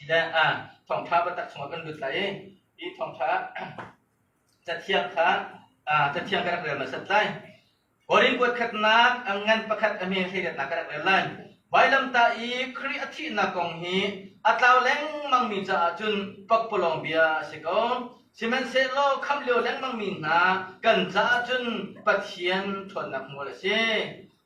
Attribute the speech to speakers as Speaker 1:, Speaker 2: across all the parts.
Speaker 1: le thawngṭha biatak chungah kan lut lai i hi thawngṭha cathiang kha cathiang ka rak rel hmasat lai. Korin kuat khatnak a ngan pakhat a hme hleiriatnak ka rak rel lai. Vailamtah i Khrih a thihnak kong hi a tlau lengmangmi caah cun pakpalawng bia a si ko. Sihmanhsehlaw khamh lio lengmangmi hna kan caah cun Pathian ṭhawnnak hmual a si.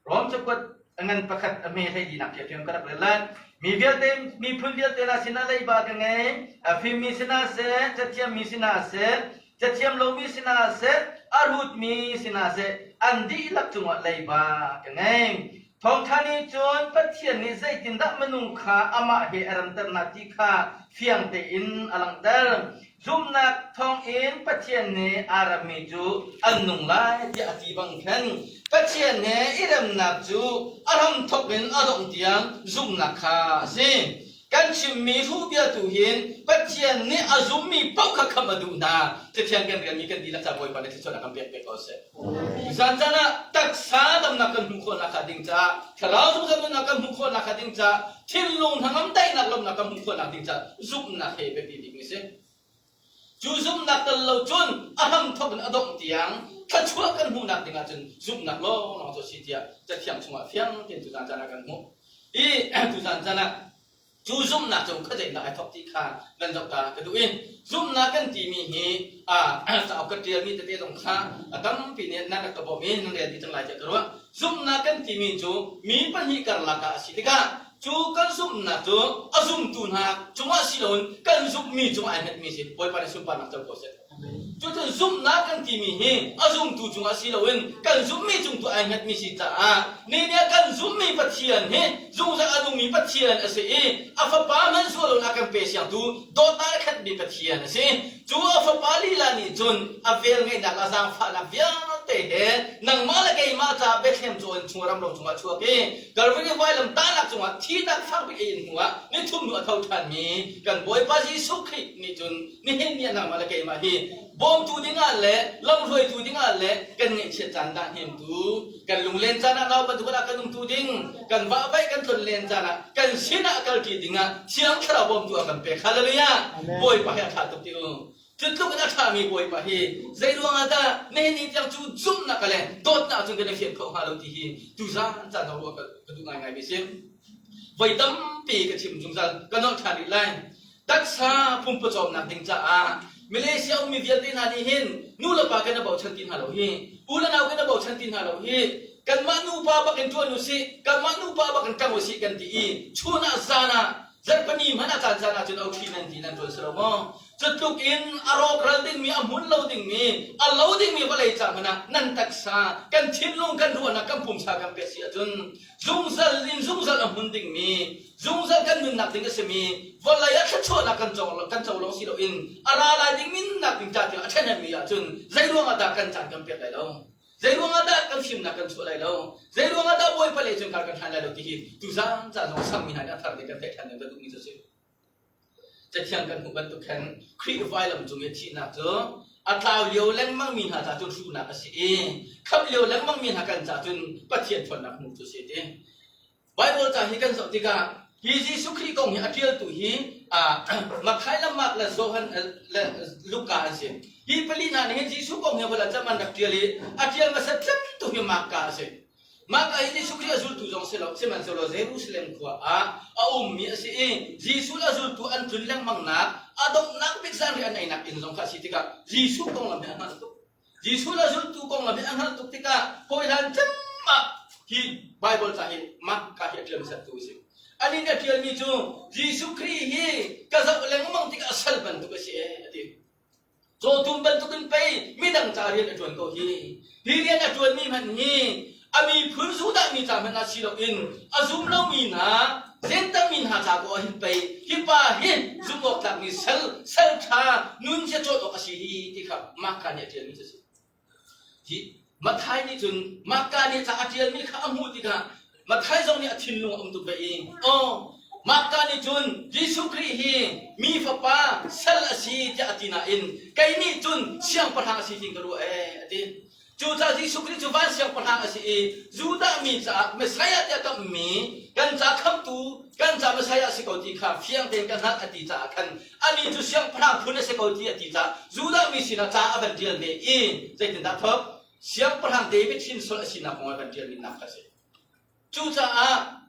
Speaker 1: Rom cakuat a ngan pakhat a hme hleidinak ṭhiamṭhiam ka rak rel lai. Mi vialte, miphun vialte hna sinah leiba ka ngei. A fimmi sinah seh, cathiammi sinah seh, cathiam lomi sinah seh, a rutmi sinah seh, an dihlak cungah leiba ka ngei. Thawngṭha nih cun Pathian nih zeitindah minung kha amah he a remter hna ti kha fiang tein a langhter. Zumhnak thawngin Pathian nih aa rammi cu an nung lai tiah a ti bang khan Pathian he i remnak cu a hramthawk in a dongh tiang zumhnak kha a si. Kan chimmi hruhbia tu hin Pathian nih a zummi paoh kha khamh a duh hna. Cathiang kan relmi kan dihlak ca Bawipa nih thluachuahnak kan pek pek ko seh. Zan caan ah taksa damnak kan hmuh khawhnak hnga ding caah, thlarau zungzal nunnak kan hmuh khawhnak hnga ding caah, thinlung hnangam daihnak lawmhnak kan hmuh khawhnak ding caah zumhnak he biapi bikmi a si. Cu zumhnak tel lo cun a hramthawk in a dongh tiang thluachuah kan hmuhnak ding ahcun zumhnak lawnglawng cu a si tiah Cathiang chungah fiang tein tuzan caan ah kan hmuh. I tuzan caan ah Cu zumhnak cu khuazeidah ai thawk ti kha nan zoh ta ka duh i zumhnak kan timi hi cauk ka ṭialmi tete zong kha a tampi nih nan rak ka bawmh i nan rel dih cang lai tiah ka ruah. Zumhnak kan timi cu mi pahnih karlak ah a si tikah cu kan zumhnak cu a zumtu hna cungah si loin kan zumhmi cungah ai hngatmi si. Bawipa nih sunparnak co ko seh. Cucun zumhnak kan timi hi a zumtu cungah si loin kan zumhmi cung tu ai hngatmi si caah ni nih kan zumhmi Pathian hi zungzal a nungmi Pathian a si i a fapa hmanh sual a kan pe siangtu dawtnak a khatmi Pathian a si. Cu a fapa lila nih cun a velngeihnak a zaangfahnak vialte he nangmah le keimah caah Bethlehem cawn chung ramro chungah chuak i Calvary vailam tahnak cungah thihnak fakbik a in hnuah nithum hnu a tho ṭhanmi kan Bawipa Jesuh Khrih nih cun nihin ni ah nangmah le keimah hi bawmtu dingah le lamhruaitu dingah le kan ngaihchiat caan dah hnemtu kan lunglen caan ah nau bantuk ah kan umtu ding kan vahvaih kan tlonlen caan ah kan sinah kalṭi dingah thiang thlarau bawmtu a kan pek hallelujah bawipa hi a ṭha tuk ti u cu tluk in a ṭhami bawipa hi zei ruangah dah nihin ni tiang cu zumhnak le dawtnak cun kan i fian khawh hnga lo ti hi tuzan caan ah ruah ka duh ngaingai mi si voi tampi ka chim zungzal ka nolh ṭhan rih lai Taksa pumpawcawmnak ding caah Malaysia ummi vialte hna nih hin nu le pa kan i bochan ti hna lo hi u le nau kan i bochan ti hna lo hi kanmah nupa bak in ṭuan usih kanmah nupa bak in ṭang usih kan ti i chun ah zan ah zarhpini hmanh ah caan caan ah cun oṭhi nan ti nan ṭuan si lo maw cu tluk in a rawkral dingmi a hmun lo dingmi a lo dingmi vawlei ca hmanh ah nan taksa kan thinlung kan ruahnak kan pumsa kan pek si ahcun zungzal in zungzal a hmun dingmi zungzal kan nunnak ding a simi vawlei ah thluachuahnak kan co kan co lawng si loin a ra lai ding minnak ding ca tiang a ṭhahnemmi ahcun zei ruangah dah kan caan kan pek lai lo zei ruangah dah kan fimnak kan chuah lai lo zei ruangah dah Bawipa lei cun kar kan hlan lai lo ti hi tuzan caan zong sangmi hna nih a thar ding kan theih ṭhan ding ka duhmi cu a si Cathiang kan hmuh bantuk khan Khrih vailam cung i thihnak cu a tlau lio lengmangmi hna ca cun hruhnak a si i khamh lio lengmangmi hna kan ca cun Pathian ṭhawnnak hmuh cu a si ti. Baibal ca hi kan zoh tikah hi Jesuh Khrih kong hi a ṭialtu hi Matthai le Mark le Johan le Luka an si. Hi pali hna nih hin Jesuh kong hi vawlei cam an rak ṭial i a ṭial hmasa tlemtu hi Marka a si. Mah ka hi Jesuh Khrih a zultu zong si lo, sihmanhsehlaw Jerusalem khua ah a ummi a si i Jesuh le a zultu an tlun lengmangnak, a donghnak bik zanriah an einak inn zong kha a si tikah Jesuh konglam hi a hngalh tuk. Jesuh le a zultu konglam hi a hngalh tuk tikah hawilan cem ah hi Baibal ca hi Mark ka hi a ṭial hmasattu a si. Anih nih a ṭialmi cu Jesuh Khrih hi ka zoh lengmang tikah a sal bantuk a si ee a ti. Cawtum bantukin pei midang ca rian a ṭuan ko hi. Hi rian a ṭuanmi hmanh hi a miphun Judah mi ca hmanh ah si loin a zum lomi hna Jentail mi hna ca ko ah hin pei hi pa hi zumh awk tlakmi sal sal ṭha nunzia cawn awk a si hi ti kha Marka nih a ṭialmi cu a si. Hi Matthai nih cun Marka nih ca a ṭialmi kha a hmuh tikah Matthai zong nih a thinlung a um tuk ve i aw Marka nih cun Jesuh Khrih hi mi fapa sal a si tiah a ti nain kei nih cun siangpahrang a si tiin ka ruah ee a ti. Cucaah Jesuh Khrih cu van siangpahrang a si i Judah mi caah Messiah tiah kamhmi kan ca khamhtu, kan ca Messiah a si ko ti kha fiang tein ka hngalh a ti caah khan anih cu siangpahrang phun a si ko ti a ti caah Judah mi sinah ca a van ṭial ve i zeitindah thawk? Siangpahrang David hrinsor a sinak kong a van ṭialmi nak kha a si. Cucaah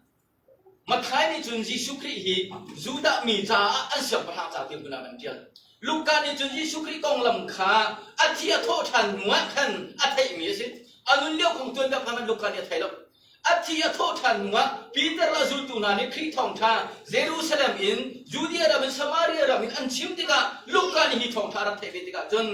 Speaker 1: Matthai nih cun Jesuh Khrih hi Judah mi caah an siangpahrang ca ti hmun ah an ṭial. Luka nih cun Jesuh Khrih konglam kha a thi a thawh ṭhan hnuah khan a theihmi a si. A nun lio kong tuanbia kha hmanh Luka nih a thei lo. A thi a thawh ṭhan hnuah Peter le a zultu hna nih Khrih thawngṭha Jerusalem in Judea ram in Samaria ram in an chim tikah Luka nih hi thawngṭha a rak theih ve tikah cun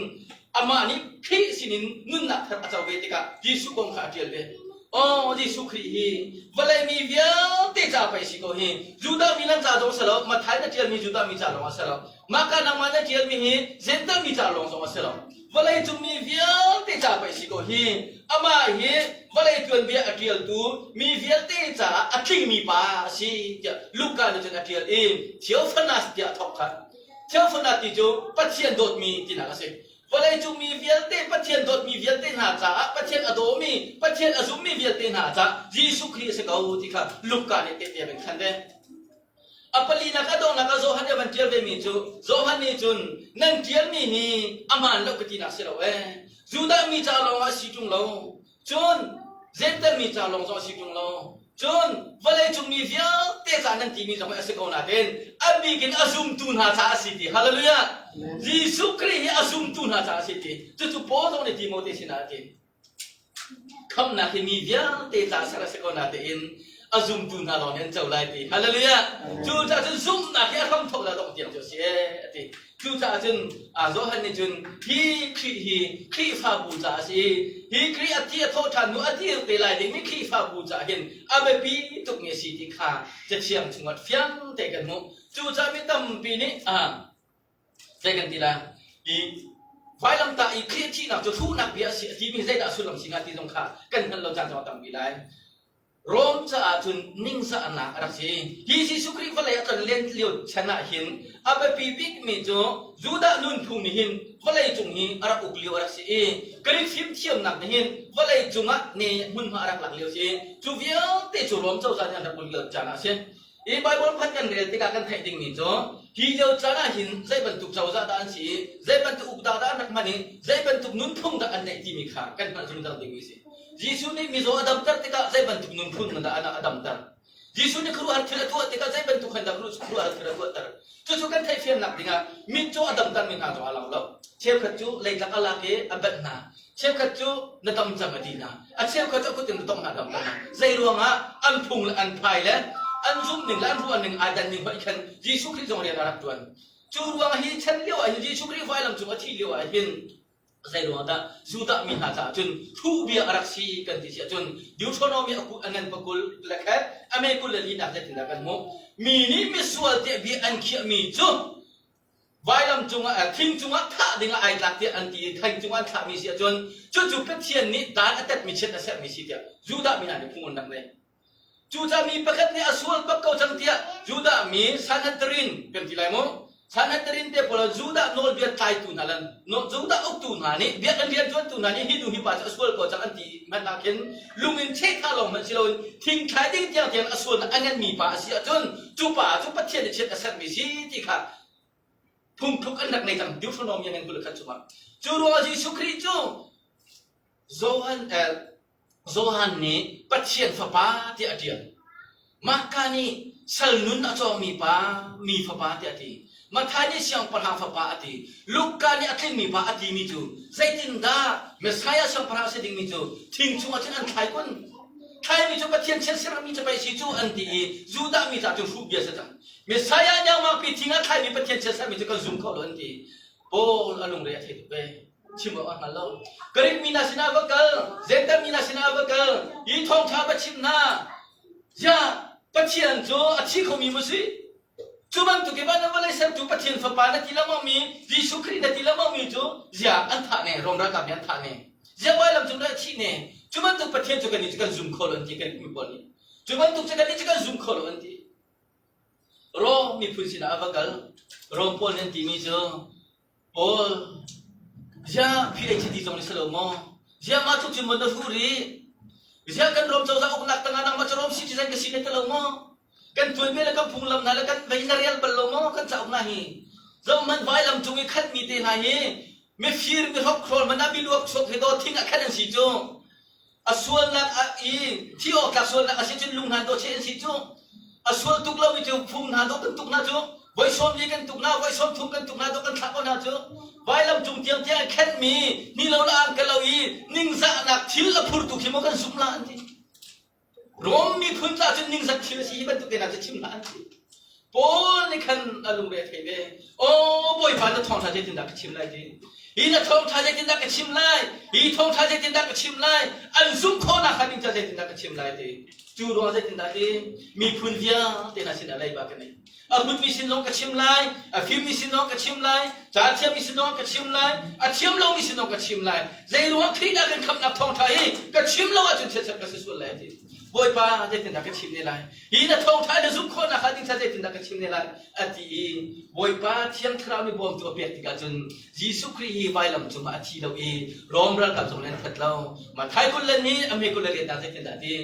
Speaker 1: amah nih Khrih sinin nunnak thar a co ve tikah Jesuh kong kha a ṭial ve. Aw Jesuh Khrih hi vawlei mi vialte ca pei si ko hi. Judah mi nan ca zong si lo, Matthai na ṭialmi Judah mi ca lawng a si lo. Maka nangmah na ṭialmi hi Jentail mi ca lawng zong a si lo. Vawlei cung mi vialte ca pei si ko hi. Amah hi vawlei tuanbia a ṭialtu mi vialte caah a tlingmi pa a si tiah Luka nih cun a ṭial i Theophanas tiah a thawk ṭhan. Theophanas ti cu Pathian dawtmi tinak a si. Vawleicung mi vialte Pathian dawtmi vialte hna caah Pathian a dawmi Pathian a zummi vialte hna caah Jesuh Khrih a si ko ti kha Luka nih tehte a kan khan ve. A palinak a donghnak ah Johan nih a van ṭial vemi cu Johan nih cun nan ṭialmi hi a hmaan lo ka tinak si lo ee. Judah mi ca lawngah a si ṭung lo. Cun Jentail mi ca lawng zong a si ṭung lo. Cun vawleicung mi vialte ca nan timi zong hi a si ko nain a bik in a zumtu hna ca a si ti. Hallelujah! Jesuh Khrih hi a zumtu hna ca a si ti. Cucu Paul zong nih Timote sinah a ti. Khamhnak hi mi vialte ca ser a si ko nain a zumtu hna lawng nih an co lai ti. Hallelujah! Cucaah cun zumhnak hi a hramthawk le a dongh tiang cu a si ee a ti. Cucaah cun Johan nih cun hi Khrih hi Khrihfabu caah a si i hi Khrih a thi a thawh ṭhan hnu a dir te lai dingmi Khrihfabu caah hin a biapi tukmi a si ti kha Cathiang chungah fiang te kan hmuh. Cucaah mi tampi nih zei kan ti lai i vailamtah i Khrih thihnak cu hruhnak bia a si a timi zeidah a sullam si hnga ti zong kha kan hngalh lo caan zong a tampi lai. Rom caah cun ningzahnak a rak si. Hi Jesuh Khrih vawlei a tlonlen lio chan ah hin a biapi bikmi cu Judah nunphung nih hin vawlei cung hi a rak uk lio a rak si i Greek fimthiamnak nih hin vawlei cungah ne hmunhma a rak lak lio a si. Cu vialte cu Rom cozah nih an rak uk lio caan ah a si. Hi Baibal khat kan rel tikah kan theih dingmi cu hi lio caan ah hin zei bantuk cozah dah an si i zei bantuk ukdah dah an rak hman i zei bantuk nunphung dah an neih timi kha kan hngalh zungzal dingmi a si. Jesuh nih mizaw a damter tikah zei bantuk nunphung dah a damter? Jesuh nih khuaruahhar thil a tuah tikah zei bantuk khan dah khuaruahhar thil a tuahter? Cucu kan theihfiannak dingah mitcaw a damtermi hna zong a lo lo. Cheukhat cu leitlak a lak i a banh hna. Cheukhat cu na dam cang a ti hna. A cheukhat cu a kut in na tongh hna damter hna. Zei ruangah an phung le an phai le an zumhning le an ruahning aa dan ning hoih khan Jesuh Khrih zong rian a rak ṭuan. Cu ruangah hi chan lio ah hin Jesuh Khrih vailam cung a thih lio ah hin zei ruangah dah Judah mi hna caah cun thuh bia a rak si kan ti si ahcun Deuteronomy a a ngan pakul le khat a me 20 le linak zeitindah kan hmuh mi nih misual tiah bia an khiahmi cu vailam cungah thing cungah thah dingah ai tlak tiah an ti i thing cungah an thlahmi si ahcun cucu Pathian nih dan a tetmi chiat a sermi si tiah Judah mi hna nih phung an rak nei. Cucaah mi pakhat nih a sual bak ko cang tiah Judah mi Sanhedrin kan ti lai mu. Sanhedrin te pawl Judah nawlbia tlaitu hna le Judah uktu hna nih biakinn rianṭuantu hna nih hi nu hi pa cu a sual ko cang an ti hmanh ah khin lung in chehthah lawng hmanh si loin thingthlai ding tiangtiang a sualnak a nganmi pa a si ahcun cu pa cu Pathian nih chiat a sermi si ti kha phungthluk an rak nei cang Deuteronomy ngan 21 chungah. Cu ruangah Jesuh Khrih cu Johan Johan nih Pathian Fapa tiah a ṭial. Mahka nih sal nun a cawngmi pa, mi fapa tiah a ti. Matthai nih siangpahrang fapa a ti. Luka nih a tlingmi pa a timi cu zeitindah Messiah siangpahrang a si dingmi cu thing chungah cun an thlai kun? Thlaimi cu Pathian chiatserhmi cu pei si cu an ti i Judah mi caah cun hruh bia a si cang. Messiah nengmangpi thing ah thlaimi Pathian chiatserhmi cu kan zum kho lo an ti. Paul a lungre a thei tuk ve. Chim awk a hngal lo. Greek mi hna sinah va kal, Jentail mi hna sinah va kal, hi thawngṭha va chim hna. Ziah Pathian cu a thi khomi maw si? Cu bantuk in van vawlei sertu Pathian Fapa na ti lengmangmi, Jesuh Khrih na ti lengmangmi cu ziah an thah ne, Rom ralkap nih an thah ne. Ziah vailam cung dah a thih ne? Cu bantuk Pathian cu kannih cu kan zum kho lo an ti Greek mi pawl nih. Cu bantuk cu kannih cu kan zum kho lo an ti. Rom miphun sinah a va kal. Rom pawl nih an timi cu Paul, ziah PhD zong na si lo maw? Ziah mah tluk cun maw na hruh rih? Ziah kan Rom cozah uknak tangah nangmah cu Rom citizen ka si na ti lo maw? Kan tuanbia le kan phunglam hna le kan vei na rel bal lo maw kan cauk hna hi? Zohhmanh vailam cung i khatmi te hna hi mifir mihrokhrawl hmanh ah miluak chuak hi daw thing ah khan an si cu. A sualnak i thi awk tlak sualnak a si cun lung hna dawh cheh an si cu. A sual tuk lomi cu phung hna dawh kan tuk hna cu. Voi sawm li kan tuk hna, voi sawm thum kan tuk hna dawh kan thlah ko hna cu. Vailam cung tiang tiang a khenhmi ni lo le ang ka lo i ningzahnak thil a phurtu khi maw kan zumh la an ti. Rom miphun caah cun ningzak thil a si hi bantuk te hna cu chim hlah an ti. Paul nih khan a lungre a thei ve. Aw Bawipa na thawngṭha zeitindah ka chim lai ti. Hi na thawngṭha zeitindah ka chim lai? Hi thawngṭha zeitindah ka chim lai? An zumh khawhnak hnga ding ca zeitindah ka chim lai ti. Cu ruang zeitindah ti miphun vialte hna sinah leiba ka nei. A hmunmi sin zong ka chim lai, a fimmi sin zong ka chim lai, ca thiammi sin zong ka chim lai, a thiam lomi sin zong ka chim lai. Zei ruang Khrih dah kan khamhnak thawngṭha hi ka chim lo ahcun chiatserh ka si sual lai a ti. Bawipa zeitindah ka chim ne lai? Hi na thawngṭha na zumh khawhnak hnga ding kha zeitindah ka chim ne lai? A ti i Bawipa Thiang Thlarau nih bawmtu a pek tikah cun Jesuh Khrih hi vailam cungah a thi lo i Rom ralkap zong nih an that lo. Matthai 20 le hnih a hme 28 zeitindah a ti?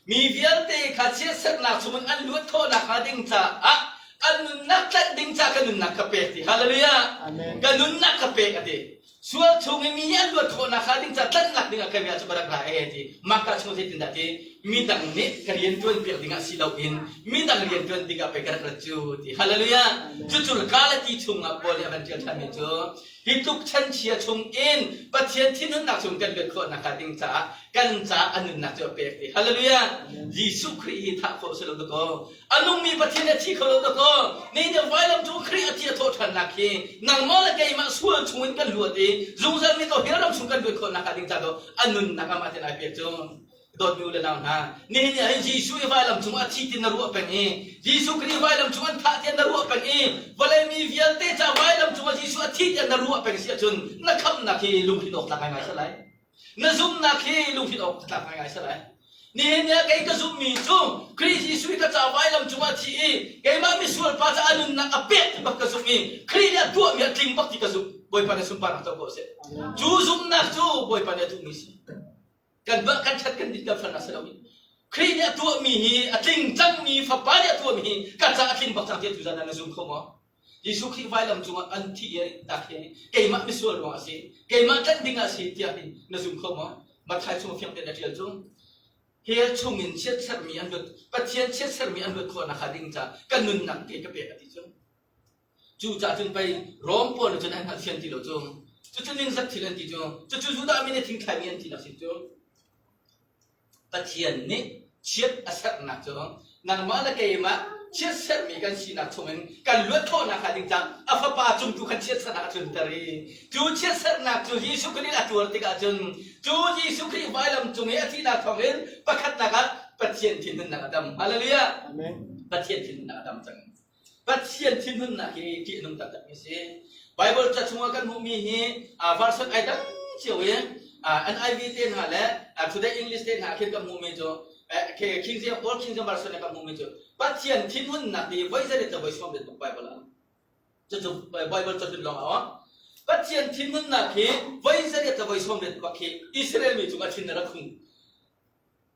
Speaker 1: Mi vialte kha chiatserhnak chungin an luat khawhnak hnga ding caah an nunnak tlanh ding caah ka nunnak ka pek ti. Hallelujah.
Speaker 2: Amen.
Speaker 1: Ka nunnak ka pek a ti. Sual chungin mi nih an luat khawhnak hnga ding caah tlanhnak dingah ka bia cu ka rak ra e ti. Mah ka chung zeitindah ti midang nih ka rian ṭuan piak dingah si loin midang rian ṭuan dingah pei ka rak rat cu ti. Hallelujah. Cucu Galati chungah Paul nih a van ṭial ṭhanmi cu Hi tluk chanchia chungin Pathian thinhunnak chung kan luat khawh nakhnga ding caah kan caah a nunnak cu a pek ti. Hallelujah! Jesuh Khrih hi thah khawh si lo dakaw. A nungmi Pathian a thi kho lo dakaw. Ni nih vailam cung Khrih a thi a thawh ṭhannak hi nangmah le keimah sual chungin kan luat i zungzal mi ko hell ram chung kan luat khawh nakhnga ding caah a nunnak amah ten ai pek cu. Dawtmi u le nau hna, nihin ni ah hin Jesuh i vailam cung a thi ti na ruah peng i Jesuh Khrih vailam cung an thah tiah na ruah peng i vawlei mi vialte ca vailam cung ah Jesuh a thi tiah na ruah peng si ahcun na khamhnak hi lungthin awk tlak ngaingai si lai. Na zumhnak hi lungthin awk tlak ngaingai si lai. Nihin ni ah kei ka zumhmi cu Khrih Jesuh i ka ca vailam cung ah thi i keimah misual pa ca a nunnak a pek ti bak ka zumh i Khrih nih a tuahmi a tling bak ti ka zumh. Bawipa nih sunparnak co ko seh. Cu zumhnak cu Bawipa nih a duhmi si. Kan bah kan ṭhat kan dit kan fel a si lo i Khrih nih a tuahmi hi a tling cangmi fapa nih a tuahmi hi ka caah a tling bak cang tiah tuzan ah na zum kho maw? Jesuh Khrih vailam cungah an thi i tak hi keimah misual ruang a si, keimah tlanh ding ah a si tiah hin na zum kho maw? Matthai chung fiang tein a ṭial cu hell chungin chiatserhmi an luat Pathian chiatserhmi an luat khawh nakhnga ding caah ka nunnak ke ka pek a ti cu. Cucaah cun pei Rom pawl nih cun an hngalhthiam ti lo cu. Cucu ningzak thil an ti cu. Cucu Judah mi nih thingthlaimi an tinak si cu. Pathian nih chiat a serhnak cu nangmah le keimah chiatserhmi kan sinak chungin kan luat khawhnak hnga ding caah a fapa cung tu khan chiatserhnak a tlunter i cu chiatserhnak cu Jesuh Khrih a tuar tikah cun cu Jesuh Khrih vailam cung i a thihnak thawngin pakhatnak ah Pathian thinhunnak a dam. Hallelujah.
Speaker 2: Amen.
Speaker 1: Pathian thinhunnak a dam cang. Pathian thinhunnak hi ṭih a nung taktakmi a si. Baibal ca chungah kan hmuhmi hi version ai dang cio i NIV te hna le Today English te hna khin kan hmuhmi cu King James Old King James version kan hmuhmi cu Pathian thinhunnak hi voi zerit le voi sawm rit bak Baibal ah. Cucu Baibal cahlun lawng ah Pathian thinhunnak hi voi zerit le voi sawm rit bak hi Israel mi cungah thin a rak hung.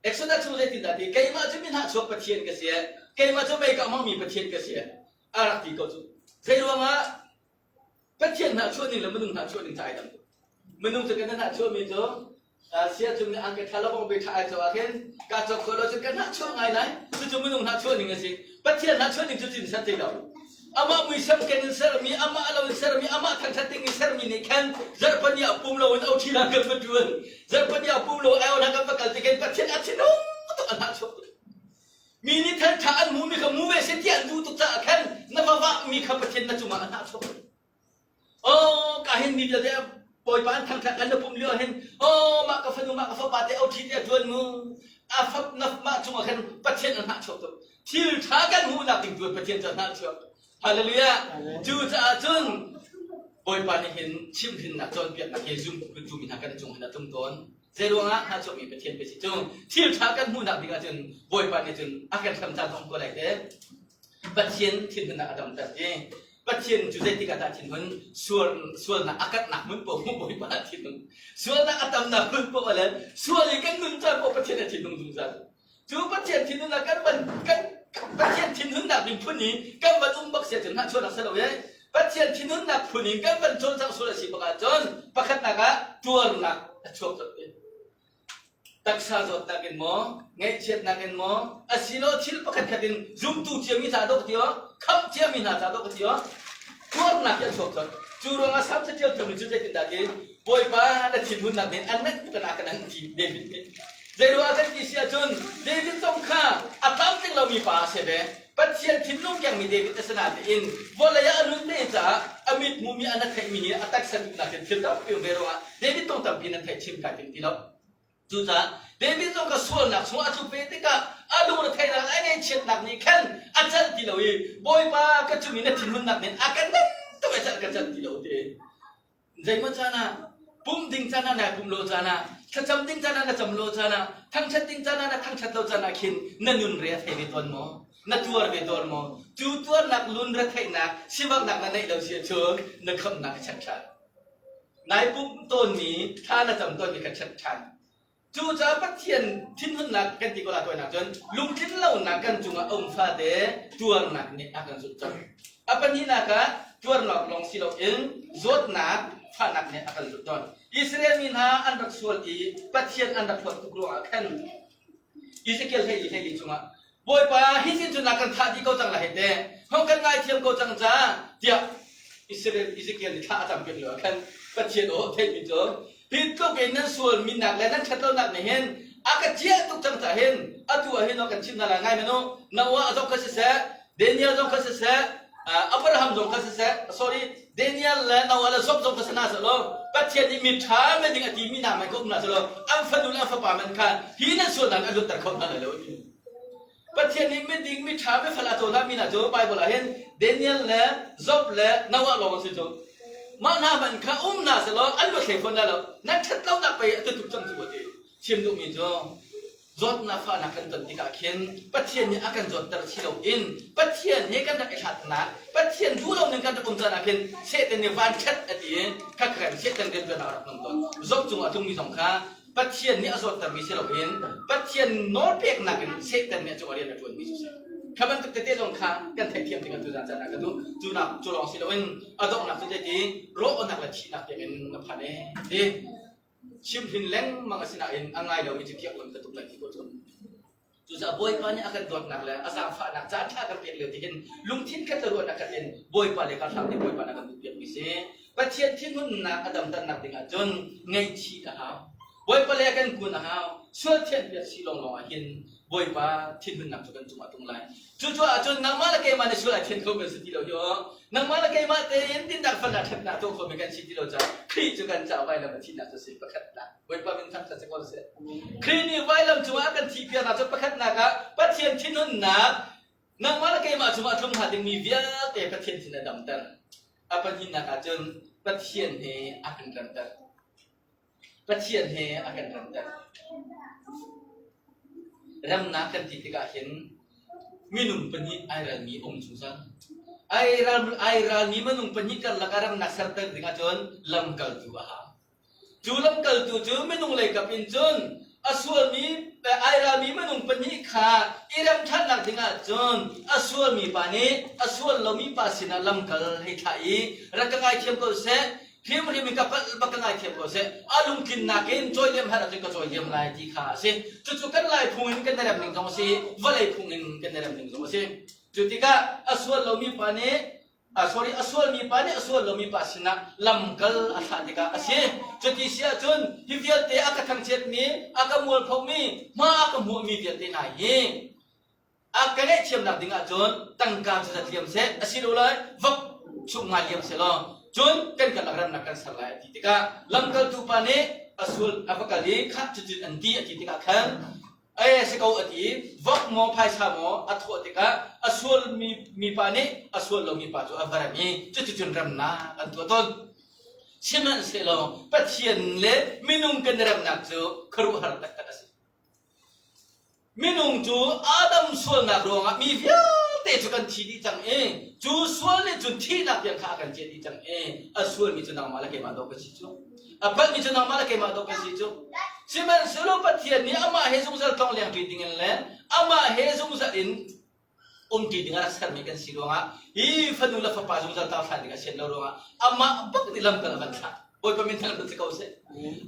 Speaker 1: Exodus chung zeitindah ti keimah cu mi hnahchuak Pathian ka si keimah cu mei ka hmangmi Pathian ka si a rak ti ko cu zei ruangah Pathian hnahchuah ning le minung hnahchuah ning ca ai dang minung cu kan hnahchuah mi cu sia cung nih ang ka tha lo be tha ai cho ah khin ka chok kho lo cun ka hnahchuah ngai lai cucu minung hnahchuah ning a si Pathian hnahchuah ning cu cin ser ti lo Amah muisam ken in sermi, amah lo in sermi, amah thangṭhat ding in sermi nih khan zarhpani ah pum loin oṭhi hna kan va ṭuan. Zarhpani ah pum lo ai hna kan va kal ti khin Pathian a thinhung tuk a hnahchuak tuk. Mi nih thilṭha an hmuhmi kha hmu ve seh ti an duh tuk caah khan na va vahmi kha Pathian na cungah a hnahchuak tuk. Oh, ka hin mi vialte Bawipa an thangṭhat an na pum lio hin oh mah ka fanu mah ka fapa te oṭhi te a ṭuan mu. A fap na mah cungah khan Pathian a hnahchuak tuk. Thil ṭha kan hmuhnak ding tu Pathian cu a hnahchuak. Hallelujah. Cucaah cun Bawipa nih hin chimhrinnak cawnpiaknak hi zumtu mi hna kan cung hin a tlung tawn. Zei ruangah hnahchuakmi Pathian ka si cu thil ṭha kan hmuhnak ding ahcun Bawipa nih cun a kan hram caan zong ko lai te. Pathian thinhunnak a damter ti. Pathian cu zeitik ah dah thinhun? Sual, sualnak a katnak hmun paoh Bawipa a thinhung. Sualnak a tamnak hmun paoh le sual i kan nun caan paoh Pathian a thinhung zungzal. Cu Pathian thinhunnak kan van kan Pathian thinhunnak ding phun i kan van um bak sia cun hnahchuahnak si lo e. Pathian thinhunnak phun in kan van cawlcangh sual a si bak ahcun pakhatnak ah tuarnak a chuak colh te. Taksa zawtnak in maw, ngaihchiatnak in maw, asilo thil pakhatkhat in zumtu ciami ca dawh ti aw, khamh ciami hna ca dawh ti aw, tuarnak hi a chuak colh. Cu ruangah Salm caṭial tu nih cun zeitindah ti, Bawipa na thinhunnak nih an ngeih tuk in a kan an ti David nih. Zeiruangah kan ti si ahcun David zong kha a tlamtling lomi pa a si ve. Pathian thinlung kengmi David a si natein vawlei ah a nun ve caah a mit hmuhmi an a theihmi hi a taksa duhnak in thil tampi um ve ruangah David kong tampi nan theih chim kai tim ti lo. Cucaah David zong kha sualnak chung a tluk ve tikah a lungretheihnak a ngaihchiatnak nih khan a celh ti lo i Bawipa ka cung i na thinhunnak nih a kan nem tuk i celh ka celh ti lo ti. Zeimaw caan ah pumh ding caan ah nai pumh lo caan ah thlacam ding caan ah na cam lo caan ah thangṭhat ding caan ah na thangṭhat lo caan ah khin na nun re a thei ve tawn maw? Na tuar ve tawn maw? Cu tuarnak lun retheihnak sivaknak na neih lo si ahcun na khamhnak a chat ṭhan. Nai pumh tawnmi thla na cam tawnmi kha chat ṭhan. Cucaah Pathian thinhunnak kan ti ko la tawinak cun lungtlin lonak kan cungah a um fate tuarnak nih a kan zulh cang. A pahnihnak ah tuarnak lawng si loin zawtnak fahnak nih a kan zulh tawn. Israel mi hna an rak sual i Pathian an rak hlawt tuk ruangah khan Ezekiel 14 14 chungah Bawipa hi sin cu na kan thah dih ko cang lai hei teh hong kan ngaithiam ko cang ca tiah Israel Ezekiel nih thla a cam piak lio ah khan Pathian aw theihmi cu hi tluk in nan sual minnak le nan ṭhatlonak nih hin a ka ciah tuk cang caah hin atu ah hin kan chim hna lai ngai hmanh u Noah zong kha siseh Daniel zong kha siseh Abraham zong kha siseh sorry Daniel le Noah le Job zong kha si hna seh law Pathian nih mi ṭha me ding a timi hna man kha um hna seh law an fanu le an fapa man kha hi nan sualnak an luatter kho hna lai lo ti Pathian nih miding miṭha mifel a cohlanmi hna cu Baibal ah hin Daniel le Job le Noah lawng an si cu. Mah hna hmanh kha um hna selaw an luat hlei fawn lai lo. Nan ṭhat lonak pei a tutup cang cu a ti. Chim duhmi cu zawtnak fahnak kan ton tikah khin Pathian nih a kan zawtter si loin Pathian he kan rak i hlatnak Pathian duh lo ning kan rak um caan ah khin Satan nih van ṭhat a ti i khakhan Satan rianṭuannak a rak nung tawn. Job cungah a tlungmi zong kha Pathian nih a zawttermi si loin Pathian nawlpeknak in Satan nih a cungah rian a ṭuanmi cu si. Kha bantuk tete zong kha kan theihthiam tikah tuzan caan ah ka duh. Cu nak cu lawng si loin a donghnak cu zeiti rawhnak le thihnak tiangin na phan ee ti chimhrin lengmang a si nain a ngai lomi cu kiak lam ka tuk lai ti ko cu. Cucaah Bawipa nih a kan dawtnak le a zaangfahnak caan ṭha kan pek lio ti hin lungthin khat le ruahnak khat in Bawipa le kan hram nih Bawipa nih a kan duhpiakmi si. Pathian thinhunnak a damternak ding ahcun ngaihchih a hau. Bawipa le kan kun a hau. Sual thianhpiak si lawnglawng ah hin Bawipa thinhunnak cu kan cungah a tlung lai. Cucaah cun nangmah le keimah nih sual ai thian kho kan si ti lo hi aw. Nangmah le keimah tein dinnak falnak ṭhatnak tuah khomi kan si ti lo caah Khrih cu kan caah vailam a thihnak cu a si pakhatnak. Bawipa min thangṭhat si ko seh. Khrih nih vailam cungah a kan thihpiaknak cu pakhatnak ah Pathian thinhunnak nangmah le keimah cungah a tlung hnga dingmi vialte Pathian thin a damter. A pahnihnak ah cun Pathian he a kan remter. Pathian he a kan remter. Remnak kan ti tikah hin minung pahnih ai ralmi um zungzal. Ai ral ai ralmi minung pahnih karlak ah remnak serter dingah cun lamkaltu a hau. Cu lamkaltu cu minung leikap in cun a sualmi ai ralmi minung pahnih kha i rem ṭhannak dingah cun a sualmi pa nih a sual lomi pa sinah lamkal hei thlah i rak ka ngaithiam ko seh hrimhrim in ka palh bak ka ngaithiam ko seh a lungtlinnak in cawiliam har ahcun ka cawiliam lai ti kha a si cucu kan lai phung in kan i rem ning zong a si vawlei phung in kan i rem ning zong a si cu tikah a sual lomi pa nih sorry a sualmi pa nih a sual lomi pa sinah lamkal a thlah tikah a si. Cuti si ahcun hi vialte a ka thangchiatmi, a ka mualphomi, hma a ka hmuhmi vialte hna hi a ka ngaihthiamnak ding ahcun tangka cu zat liam seh asilole vok chung nga liam seh law cun kan karlak remnak kan ser lai a ti tikah lamkaltu pa nih a sual a va kal i khah cucun an ti a ti tikah khan Ei si ko a ti i vok maw phaisa maw a thawh tikah a sualmi mipa nih a sual lomi pa cu a va rem i cuticun remnak an tuah tawn. Sihmanhsehlaw Pathian le minung kan i remnak cu khuaruahhar taktak a si. Minung cu Adam sualnak ruangah mi vialte. vialte cu kan thi dih cang i cu sual nih cun thihnak tiang kha a kan ciah dih cang i a sualmi cu nangmah le keimah dawh ka si cu. A palhmi cu nangmah le keimah dawh ka si cu. Sihmanhsehlaw Pathian nih amah he zungzal tlongleng ṭi dingin le amah he zungzal in umṭi ding a rak sermi kan si ruangah hi fanu le fapa zungzal tlau hlan ding a sian lo ruangah amah bak nih lamkal a van thlah. Bawipa min thangṭhat si ko seh.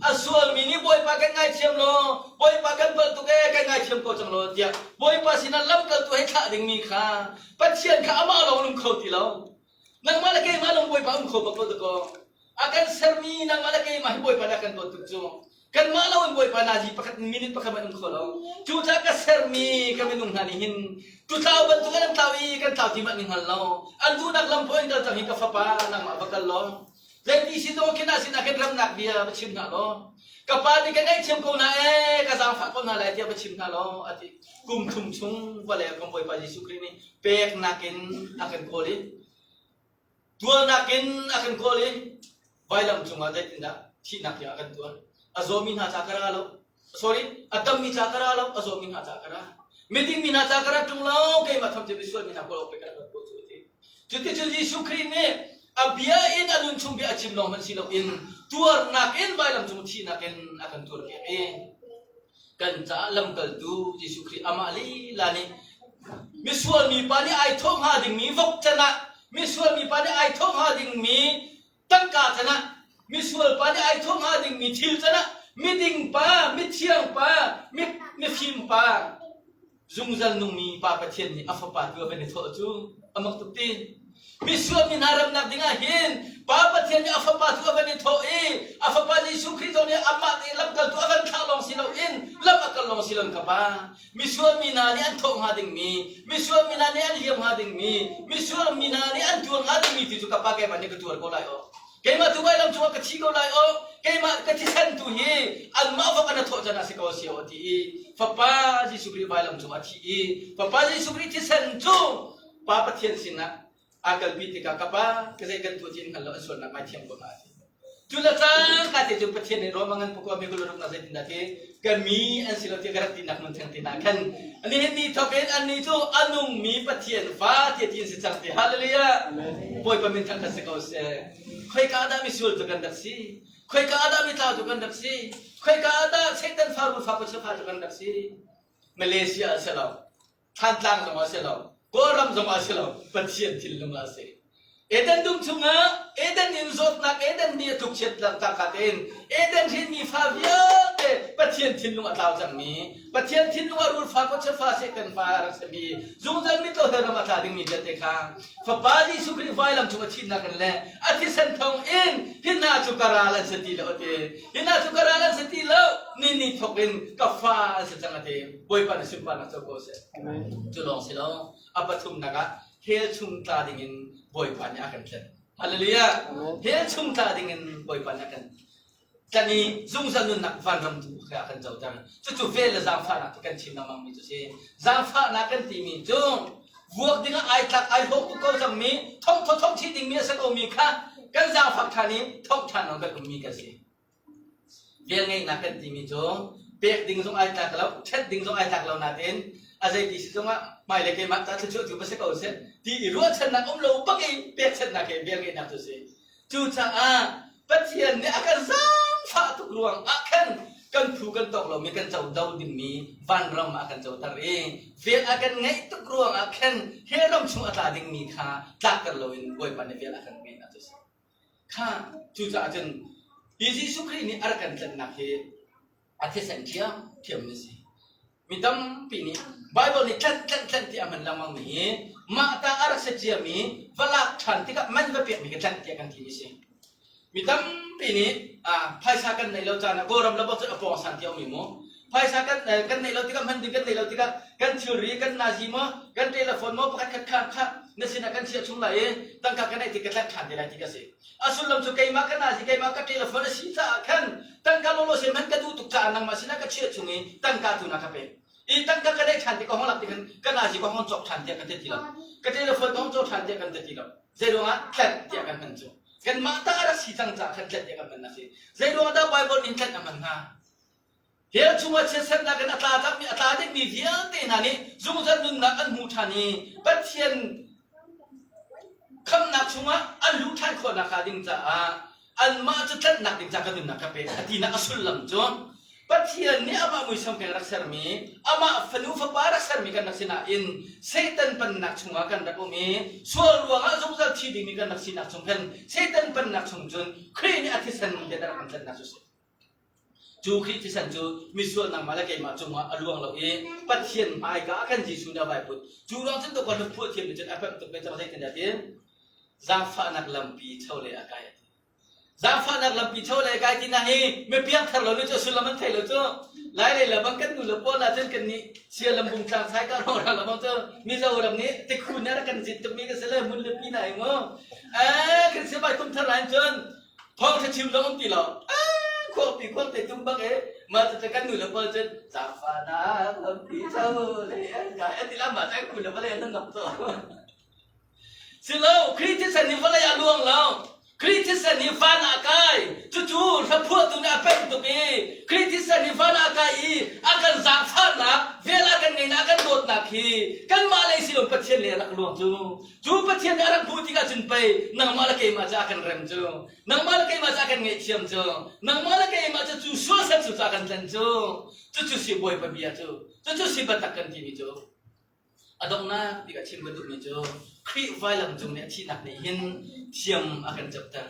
Speaker 1: A sualmi nih Bawipa kan ngaithiam law, Bawipa kan palh tuk ee, kan ngaithiam ko cang law tiah Bawipa sinah lamkaltu hei thlah dingmi kha Pathian kha amah lawng in um kho ti lo. Nangmah le keimah lawng Bawipa um kho bak lo dakaw. A kan sermi nangmah le keimah hi Bawipa nih a kan dawt tuk cu. Kanmah lo in Bawipa nazi pakhat minute pakhat hmanh um kho lo. Cucaah ka sermi ka minung hna nih hin tutlau bantuk in an tlau i kan tlau ti hmanh an i hngal lo. An duhnak lam poah in kal cang hi ka fapa nangmah va kal law Zeiti si dawh khin ah sinah khin ramnak bia va chim hna law ka pa nih ka ngaihthiam ko hna ee ka zaangfah ko hna lai tiah va chim hna law a ti. Kum thum chung vawlei ah kan Bawipa Jesuh Khrih nih peknak in a kan kawl i tuarnak in a kan kawl i vailam cungah zeitindah thihnak tiang a kan tuar. A zawmi hna ca ka ra lo. Sorry, a dammi ca ka ra lo, a zawmi hna ca ka ra. Miding mi hna ca ka ra ṭung lo, keimah tham cu misual mi hna kawl awk pei ka rak rat ko cu a ti. Cuticun Jesuh Khrih nih a bia in a nun chung bia a chim lawng hmanh si loin tuarnak in vailam cung thihnak in a kan tuarpiak i kan caah lamkaltu Jesuh Khrih amah lila nih misual mipa nih ai thawh hnga dingmi vok can ah misual mipa nih ai thawh hnga dingmi tangka can ah misual pa nih ai thawh hnga dingmi thil can ah miding pa mithiang pa mifim pa zungzal nungmi pa Pathian nih a fapa tu a van i thawh cu a mak tuk ti misual mi hna ramnak ding ah hin pa Pathian nih a fapa tu a van i thawh i a fapa Jesuh Khrih zong nih amah nih lamkaltu a van thlah lawng si loin lam a kal lawng si loin ka pa Misual mi hna nih an thawh hnga dingmi, misual mi hna nih an liam hnga dingmi, misual mi hna nih an tuar hnga dingmi ti cu ka pa keimah nih ka tuar ko lai aw. Keimah tu vailam cungah ka thi ko lai aw. Keimah ka thisen tu hi anmah vok an thawh can ah si ko si aw ti i Fapa Jesuh Khrih vailam cungah a thi i Fapa Jesuh Khrih thisen cu Pa Pathian sinah aa kalpi tikah ka pa ka zei kan tuah ti in hngal lo an sualnak ngaithiam ko hna a ti. Cu le cang ka te cu Pathian nih Roma ngan pakua mi kul ruk na zeitindah ti ka mi an si lo ti ka rak tinak nun theng ti hna khan nihin ni thawk in annih cu a nungmi Pathian fa ti ti an si cang ti hallelujah Bawipa min thangthat si ko seh khoika dah misual cu kan rak si khoika dah mitlau cu kan rak si khoika dah Satan fa rul fa khuachia fa cu kan rak si Malaysia a si lo Thantlang zong ah si lo, Kawlram zong ah si lo, Pathian thinlung ah a si. Eden dum chungah Eden in zawtnak Eden nih a tlukchiat cangka tein Eden hrinmi fa vialte Pathian thinlung a tlau cangmi Pathian thinlung ah rulfa khuachia fa Satan fa a rak simi zungzal mitlaw he ram a tla dingmi vialte kha Fapa Jesuh Khrih vailam cung a thihnak in le a thisen thawng in hi hna cu ka ral an si ti lo a ti hi hna cu ka ral an si ti lo ni ni thawk in ka fa an si cang a ti Bawipa na sunparnak co ko seh. Cu lawng si lo, a pathumnak ah hell chung tla dingin Bawipa nih a kan tlen. Hallelujah. Hell chung tla dingin Bawipa nih a kan tlan i zungzal nunnak vanram tu kha a kan coter. Cucu vel le zaangfahnak cu kan chim lengmang mi cu si. Zaangfahnak kan timi cu vuak dingah ai tlak ai hlawk tuk ko cangmi thong tho thong chih dingmi a si komi kha kan zaangfak ṭhan i thong ṭhan lo kan ummi kan si. Velngeihnak kan timi cu pek ding zong ai tlak lo, ṭhet ding zong ai tlak lo nain a zeiti si zongah hmailei keimah ta thluachuah cu va si ko seh ti i ruahchannak um lo bak i pekchanhnak he velngeihnak cu a si. Cucaah Pathian nih a kan zaangfah tuk ruang ah khan kan phu kan tawk lomi kan co do dingmi vanram a kan coter i vel a kan ngeih tuk ruang ah khan hell ram chung a tla dingmi kha tlakter loin Bawipa nih vel a kan ngeihnak cu a si. Kha cucaah cun hi Jesuh Khrih nih a rak kan tlanhnak hi a thisen ṭhiamṭhiam a si. Mi tampi nih Baibal nih tlanh tlanh tlanh ti a hman lengmang mi hi mah ta a rak si ciami va lak ṭhan tikah man va pekmi ka tlanh tiah kan timi si. Mi tampi nih phaisa kan neih lo caan ah Kawlram le bak cun a pawngsan ti a um i mu. Phaisa kan kan neih lo tikah hman ding kan neih lo tikah kan thilri kan nazi maw kan telephone maw pakhat khat kha kha na sinah kan chiah chung lai i tangka ka neih tik ka tlanh ṭhan te lai ti ka si. A sullam cu keimah ka nazi keimah ka telephone a si caah khan tangka lawlaw sen hmanh ka duh tuk caah nangmah sinah ka chiah chung i tangka tu na ka pek. I tangka ka neih ṭhan tik ka hong lak tik hin ka nazi ka hong cawk ṭhan tiah ka ti ti lo. Ka telephone ka hong cawk ṭhan tiah kan ti ti lo. Zeiruangah tlanh tiah kan hman cu. Kanmah ta a rak si cang caah khan tlanh tiah kan hman a si. Zeiruangah dah Bible nih tlanh a hman hnga? Hell chungah chiatsernak in a tla tlakmi a tla dingmi vialte hna nih zungzal nunnak an hmu ṭhan i Pathian khamhnak chungah an luh ṭhan khawh nakhnga ding caah anmah cu tlanhnak ding caah ka nunnak ka pek a tinak a sullam cu Pathian nih amah muisam keng rak sermi, amah fanu fapa rak sermi kan rak si nain Satan pennak chungah kan rak um i sual ruangah zungzal thi dingmi kan rak sinak chung khan Satan pennak chung cun Khrih nih a thisen he rak kan tlanhnak cu si. Cu Khrih thisen cu misual nangmah le keimah cungah a luang lo i Pathian hmaika ah khan Jesuh nih a vai put. Cu ruang cun tukan phuah thiam nih cun a pemh tuk ve cang zeitindah ti zaangfahnak lampi chole a kai a ti. Zaangfahnak lampi chole kai ti na hi mi piangthar lo nih cu sullam an thei lo cu. Lailei le bang kan nu le pawl ah cun kan nih sia lambung tlang sai ka ro ra lamang cu Mizoram nih tikhu nih a rak kan zit tukmi ka si le mun le pi na hi mu. Eh kan sibai kum thar lain cun thawngṭha chim zong um ti lo. Eh khuangpi khuangte tum bak e mah cu kan nu le pawl cun zaangfahnak lampi chole kai an ti la mah cu an le vale an nok cu. Silo, Khrih thisen nih vawlei a luang lo. Khrih thisen nih van ah a kai. Cucu hlaphuahtu nih a pemh tuk i Khrih thisen nih van ah a kai i a kan zaangfahnak, vel a kan ngeihnak, a kan dawtnak hi kanmah lei si lo Pathian lei a rak luang cu. Cu Pathian nih a rak hmuh tikah cun pei nangmah le keimah cu a kan rem cu. Nangmah le keimah cu a kan ngaihthiam cu. Nangmah le keimah cu cu sual ser cu a kan tlen cu. Cucu si Bawipa bia cu. Cucu si biatak kan timi cu. A donghnak bik a chim ka duhmi cu Khrih vailam cung nih a thihnak nih hin thiam a kan coter.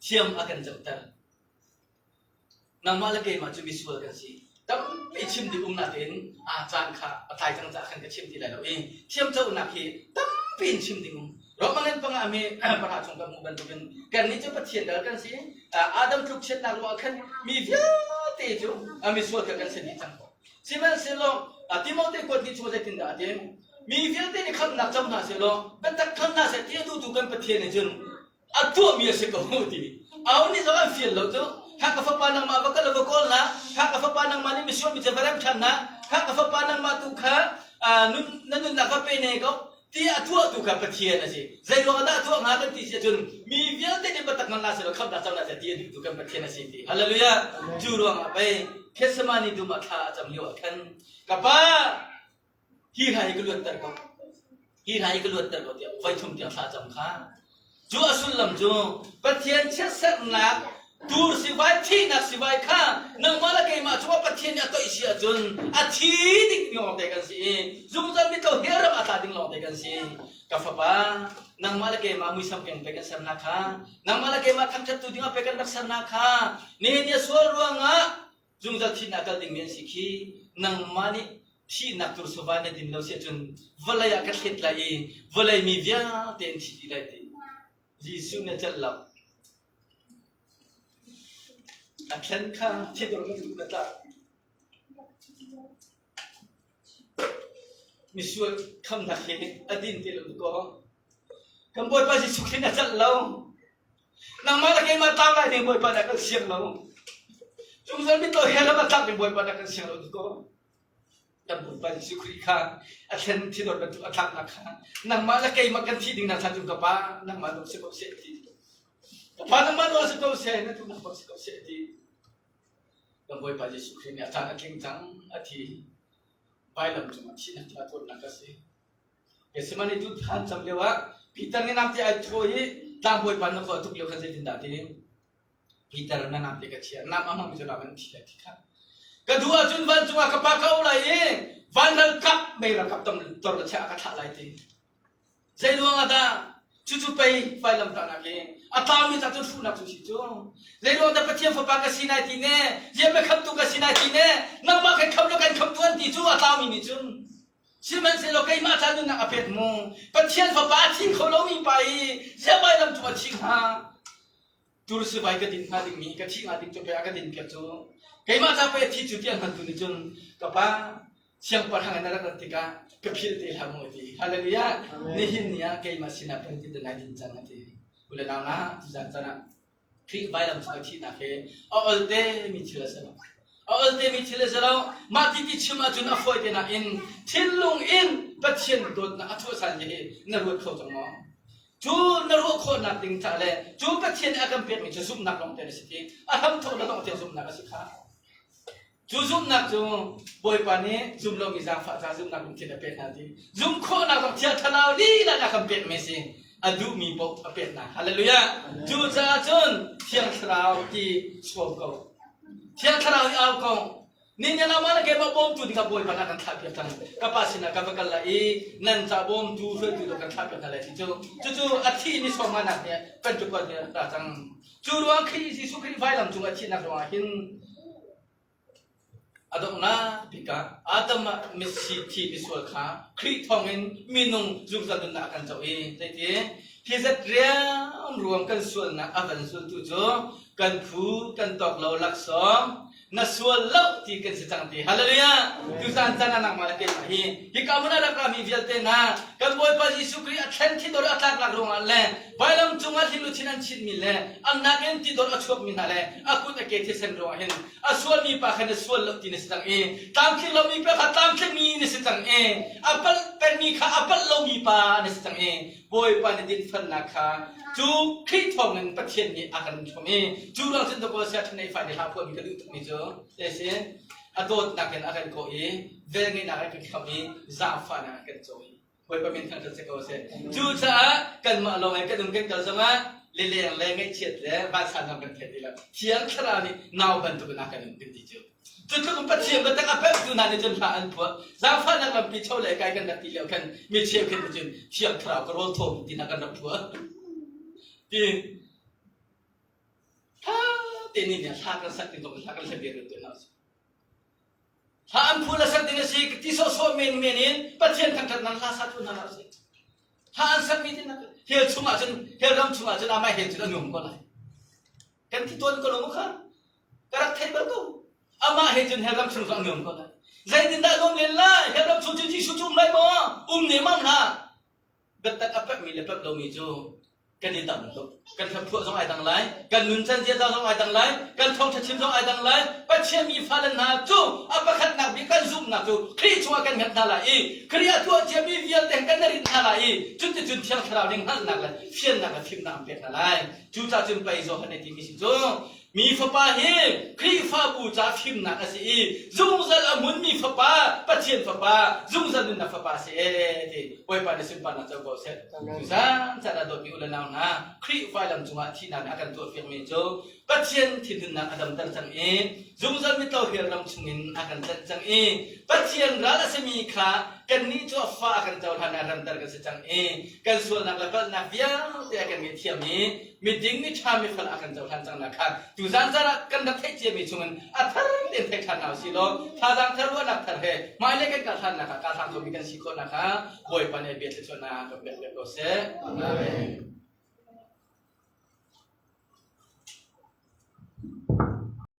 Speaker 1: Thiam a kan coter. Nangmah le keimah cu misual kan si. Tampi chim ding um natein a caan kha a tlai cang caah khan ka chim ti lai lo i thiamconak hi tampi in chim ding um. Roman in panga mi pahra chung kan hmuh bantukin kannih cu Pathian dal kan si. Adam tluk chiatnak ruah khan mi vialte cu misual kan si dih cang ko. Sihmanhsehlaw Timote kuat nih chung zeitindah a ti? Mi vialte nih khamhnak co hna sehlaw biatak khamh hna seh ti a duhtu kan Pathian nih cun a tuahmi a si ko ti. Au nih zong an fial lo cu. Kha ka fapa nangmah va kal va kawl na, kha ka fapa nangmah nih misual mi cu va rem ṭhan na, kha ka fapa nangmah tu kha nun, na nunnak va pe ne ko. Ti a tuahtu kha Pathian a si. Zei ruangah dah a tuah hnga kan ti si ahcun mi vialte nih biatak hmanh hlah sehlaw khamhnak co hna seh ti a duhtu kan Pathian a si ti. Hallelujah! Cu ruangah pei Gethsemane dum ah thla a cam lio ah khan ka pa hi hla hi ka luatter ko hi hla hi ka luatter ko tiah voi thum tiang thla a cam kha. Cu a sullam cu Pathian chiatserhnak tur sivai thihnak sivai kha nangmah le keimah cungah Pathian nih a toih si ahcun a thi ding lawngte kan si i zungzal mitlo hell ram a tla ding lawngte kan si. Ka fapa, nangmah le keimah muisam keng pe kan sernak kha, nangmah le keimah thangṭhattu dingah pe kan rak sernak kha, nihin ni a sual ruangah zungzal thihnak kal dingmi an si khi nangmah nih thihnak tur sovai na din lo si ahcun vawlei ah ka thlet lai i vawlei mi vialte an thi dih lai ti Jesuh nih a celh lo. A thlen kha thidor bantuk na tlak. Misual khamnak hi a din ti lo kaw. Kan Bawipa Jesuh Khrih na celh lo. Nangmah le keimah tlau lai ding Bawipa dah kan siang lo. Zungzal mitlaw he lam a tlak ding Bawipa dah kan siang lo kaw. Kan Bawipa Jesuh Khrih kha a thlen thidor bantuk a tlaknak kha nangmah le keimah kan thih ding na thla cung ka pa nangmah nawl si ko seh ti. Ka pa nangmah nawl si ko seh na duhnak bak si ko seh ti. Kan Bawipa Jesuh Khrih nih a caan a tling cang a thi. Vailam cungah thihnak cu a tuarnak a si. Gethsemane tu than cam lio ah Peter nih namte ai thaw i tlangbawipa na khual tuk lio khan zeitindah ti Peter na namte ka chia nam a hmangmi cu ram an thi lai ti kha ka duh ahcun vancung ah ka pa ka auh lai i van ralkap mei ralkap tam tor le chia ka thlah lai ti zei ruang ah dah cucu pei vailamtahnak hi a tlaumi ca cun hruhnak cu si cu zei ruang dah Pathian fapa ka si nai ti ne ziam khamtu ka si nai ti ne nangmah kan kham lo kan khamtu an ti cu a tlaumi nih cun Sihmanhsehlaw keimah ca nunnak a pek mu. Pathian Fapa a thi kho lomi pa i ziah vailam cung a thi hnga? Tur sivai ka din hnga dingmi ka thi hnga ding cu pei a ka din piak cu. Keimah ca pei a thi cu ti an hngaltu nih cun ka pa siangpahrang in na rak rat tikah ka philh te hlah mu a ti. Hallelujah. Nihin ni ah keimah sinah pei ti nai din cang a ti. U le nau na tuzan caan ah Khrih vailam cung a thihnak hi a olte mi thil a si lo. A olte mi thil a si lo. Mah ti ti chim ahcun a fawi te nain thinlung in Pathian dawtnak a chuahsan hi na ruat kho cang maw? Cu na ruah khawhnak ding ca le cu Pathian nih a kan pekmi cu zumhnak lawng te a si ti. A hramthawk na lawng te zumhnak a si kha. Cu zumhnak cu Bawipa nih zum lomi zaangfah ca zumhnak lungthin a pek hna ti. Zumh khawhnak zong Thiang Thlarau lila a kan pekmi a si. A duhmi paoh a pek hna. Hallelujah. Cucaah cun Thiang Thlarau ti sawm ko. Thiang Thlarau i au ko. Ninyalam ah keimah bawmtu dingah Bawipa nih a kan thlahpiak cang. Ka pa sinah ka va kal lai i nan ca bawmtu hruaitu dawh kan thlahpiak hna lai ti cu. Cucu a thi ni sawmnganak nih Pentecost ni a rak ra cang. Cu ruang Khrih Jesuh Khrih vailam cung a thihnak ruangah hin a donghnak bik ah Adam ah misi thi misual kha Khrih thawngin minung zungzal nunnak a kan co i zeiti hi zat riangruang kan sualnak a van zultu cu kan phu kan tawk lo laksawng na sual lo ti kan si cang ti. Hallelujah! Tuzan caan ah nangmah le keimah hi hika hmun ah rak rami vialte hna kan Bawipa Jesuh Khrih a thlen thidor a tlaknak ruangah le vailam cungah hlimluchin an chinmi le an nakin tidor a chuakmi hna le a kut a ke thisen ruangah hin a sualmi pa kha na sual lo ti na si cang i tlamtling lomi pa kha tlamtlingmi na si cang i a palh pengmi kha a palh lomi pa na si cang i Bawipa na dinfelnak kha cu Khrih thawngin Pathian nih a kan hrawm i cu ruang cun dawkaw sia ṭhenei fai nih hla phuahmi ka duh tukmi cu si a dawtnak in a kan kawh i velngeihnak a kan khamh i zaangfahnak a kan cawi. Bawipa min thangṭhat si ko seh. Cucaah kanmah lawng in kan um kan kal zongah lileng le ngaihchiat le vansan zong kan thei ti lo. Thiang Thlarau nih nau bantukin a kan um kan ti cu. Cu tluk in Pathian biatak a pemhtu hna nih cun hla an phuah. Zaangfahnak lampi cho le kai kan rak ti lio khan mi cheukhat nih cun Thiang Thlarau ka rawl thawm ti hna kan rak phuah. Ti tha te nih nih hla kan sak ding zong hla kan hla bia tu hna. Hla an phuah le sak ding a si ti sawhsawh men men in Pathian thangṭhat nan hla sa tu hna hlah sih. Hla an sakmi ti nak hell chungah cun hell ram chungah cun amah he cun a nuam ko lai. Kan ti tawn ko lo mu kha. Ka rak thei bal ko. Amah he cun hell ram chung cu a nuam ko lai. Zeitindah nuam len lai? Hell ram chung cu Jesuh cu um lai maw? Um ne mam hlah. Biatak a pekmi le pek lomi cu kan i dang tuk. Kan hlaphuah zong ai dang lai, kan nuncan ziaza zong ai dang lai, kan thawngṭha chim zong ai dang lai. Pathian mi fale hna cu a pakhatnak bik kan zumhnak cu Khrih chungah kan hngat hna lai i Khrih a tuah ciami vialte kan rit hna lai i cuticun Thiang Thlarau nih hngalhnak le fiannak le fimnak an pek hna lai. Cucaah cun pei Johan nih timi si cu Mi Fapa hi Khrihfabu ca fimnak a si i zungzal a hmunmi Fapa, Pathian Fapa, zungzal nunnak Fapa a si ee ti Bawipa nih sunparnak co ko seh. Tuzan caan ah dawtmi u le nau hna, Khrih vailam cungah thihnak nih a kan tuahpiakmi cu Pathian thinhunnak a damter cang i zungzal mitlo hell ram chungin a kan tlanh cang i Pathian ral a simi kha kannih cu a fa a kan cohlan i a ramter kan si cang i kan sualnak le palhnak vialte a kan ngaihthiam i miding miṭha mifel a kan cohlan cangnak kha tuzan zan ah kan rak theih ciami chungin a thar tein thei ṭhan hna usih law thazaang thar ruahnak thar he hmailei kan kal ṭhannak ah kaa hlang khomi kan si khawhnak kha Bawipa nih a bia thluachuahnak kan pek piak ko seh. Amen.